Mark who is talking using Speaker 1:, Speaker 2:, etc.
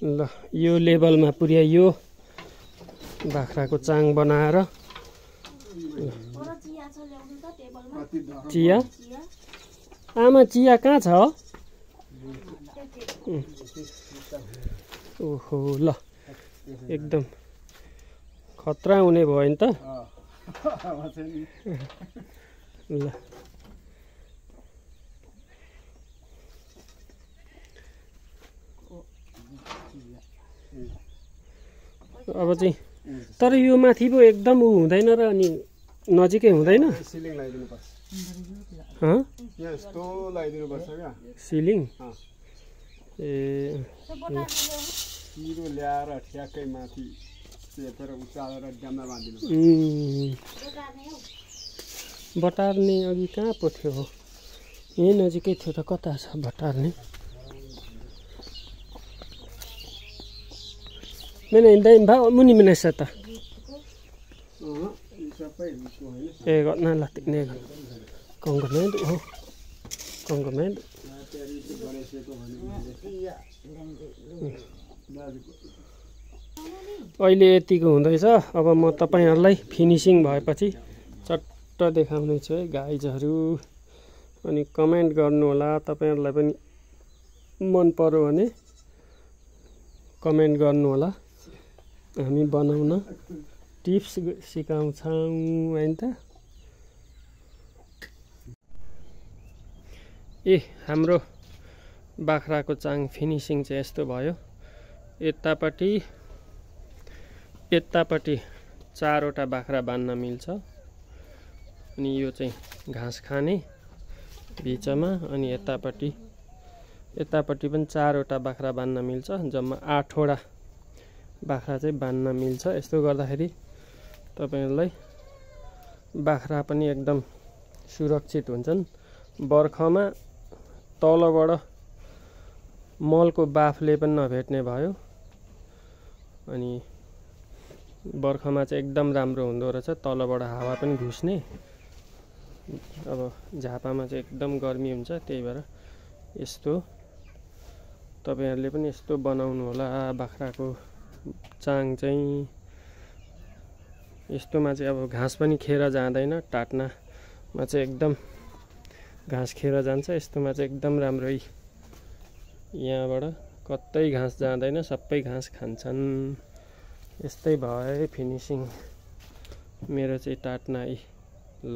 Speaker 1: ल यो लेभलमा पुर्याइयो बाख्राको चाङ बनाएर। चिया आमा चिया कहाँ छ? ओहो ल एकदम खतरा हुने भयो नि त। ल अब चाहिँ तर यो माथि पो एकदम उ हुँदैन र अनि नजिकै हुँदैन।
Speaker 2: सिलिङ लगाइदिनु पर्छ। यस्तो लगाइदिनु पर्छ क्या
Speaker 1: सिलिङ। ए
Speaker 2: पिरो ल्याएर ठ्याक्कै माथि चेपेर उचालेर ड्याममा बाँधिनु।
Speaker 1: बटार्ने अघि कहाँ पो थियो हो? यहीँ नजिकै थियो त, कता छ बटार्ने? मैंने इंदा भा मुनि मैंने सता ए गना लातिक ने कंग में हो कंग में अहिले यतिको हुँदैछ। अब म तपाईहरुलाई फिनिशिङ भएपछि चट्ट देखाउने छु है गाइजहरु। अनि कमेन्ट गर्नु होला, तपाईहरुलाई पनि मन पर्यो भने कमेन्ट गर्नु होला। हामी बनाउन टिप्स सिकाउँछौं हैन त। ए हाम्रो बाख्राको चाङ फिनिशिङ चाहिँ यस्तो भयो। यतापट्टि 4 वटा बाख्रा बान्न मिल्छ। अनि यो चाहिँ घाँस खाने बीचमा, अनि यतापट्टि पनि 4 वटा बाख्रा बान्न मिल्छ। जम्मा 8 वटा बाख्रा चाहिँ बान्न मिल्छ। यस्तो गर्दाखेरि तपाईहरुलाई बाख्रा पनि एकदम सुरक्षित हुन्छन्। बर्खामा तलबाट मलको बाफले पनि नभेट्ने भयो। अनि बर्खामा चाहिँ एकदम राम्रो हुँदो रहेछ, तलबाट हावा पनि घुस्ने। अब झापामा चाहिँ एकदम गर्मी हुन्छ, त्यही भएर यस्तो तपाईहरुले पनि यस्तो बनाउनु होला। बाख्राको चाङ चाहिँ यस्तोमा चाहिँ अब घाँस पनि खेर जाँदैन। टाट्नामा चाहिँ एकदम घाँस खेर जान्छ, यस्तोमा चाहिँ एकदम राम्रै यहाँबाट कतै घाँस जाँदैन, सबै घाँस खान्छन्। यस्तै भयो फिनिशिङ मेरो चाहिँ टाट्ना। ल